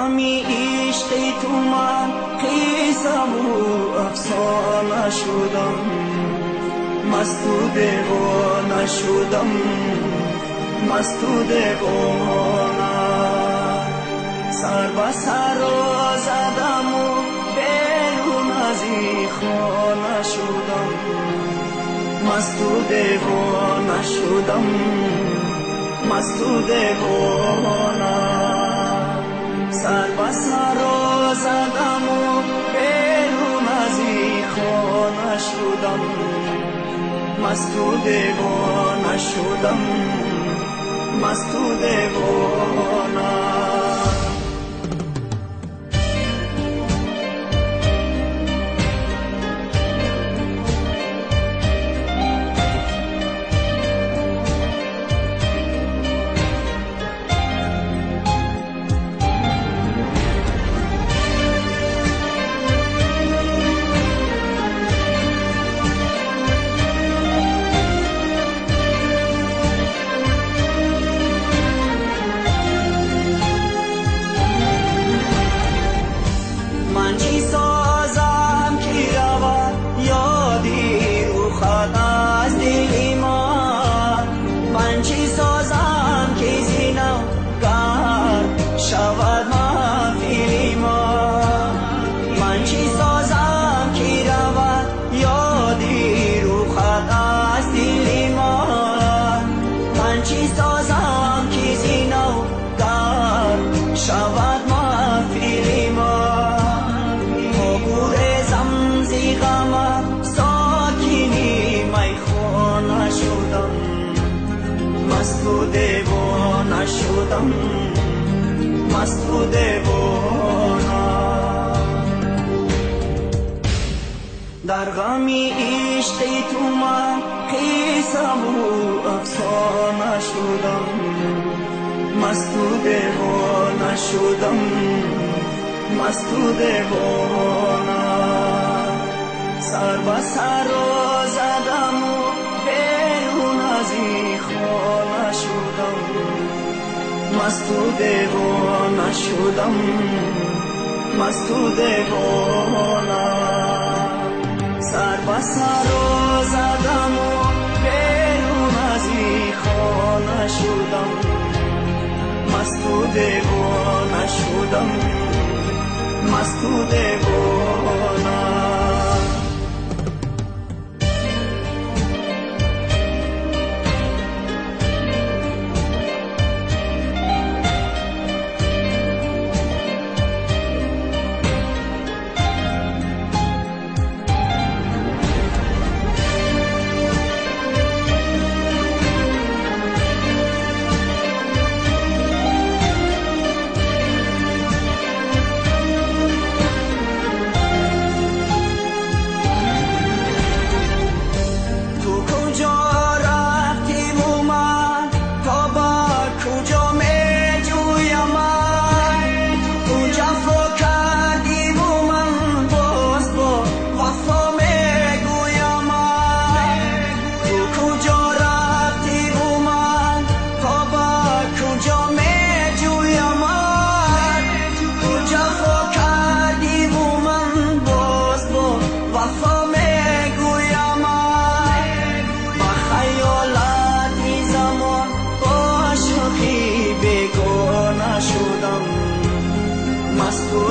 Ғами ишқи ту ман қиссаву афсона шудам, масту девона шудам, масту девона. Сар ба сар задаму берун аз ин хона шудам, масту девона шудам, масту девона. Сар ба сар задаму берун аз ин хона шудам, масту девона шудам, масту девона. Шудам, масту девона. Дар ғами ишқи ту ман қиссаву афсона шудам, масту девона шудам, масту девона. Сар ба сар задаму берун аз ин хона шудам, масту девона шудам, масту девона. Сар ба сар задаму берун аз ин хона шудам, масту девона шудам, масту девона.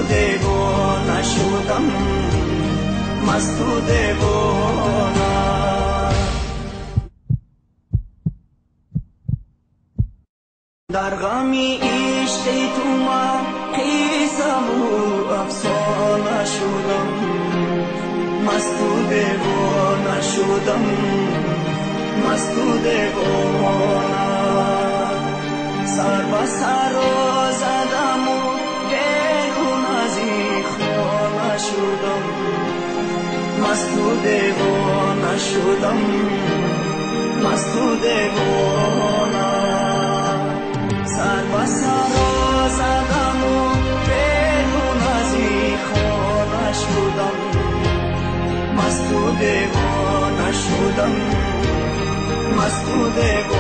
Девона шудам, масту девона. Дар ғами ишқи ту ман қиссаву афсона шудам, масту девона шудам, масту девона. Сар ба сар задаму берун аз ин хона шудам, масту девона шудам, масту девона. Сар ба сар задаму берун аз ин хона шудам, масту девона шудам, масту девона.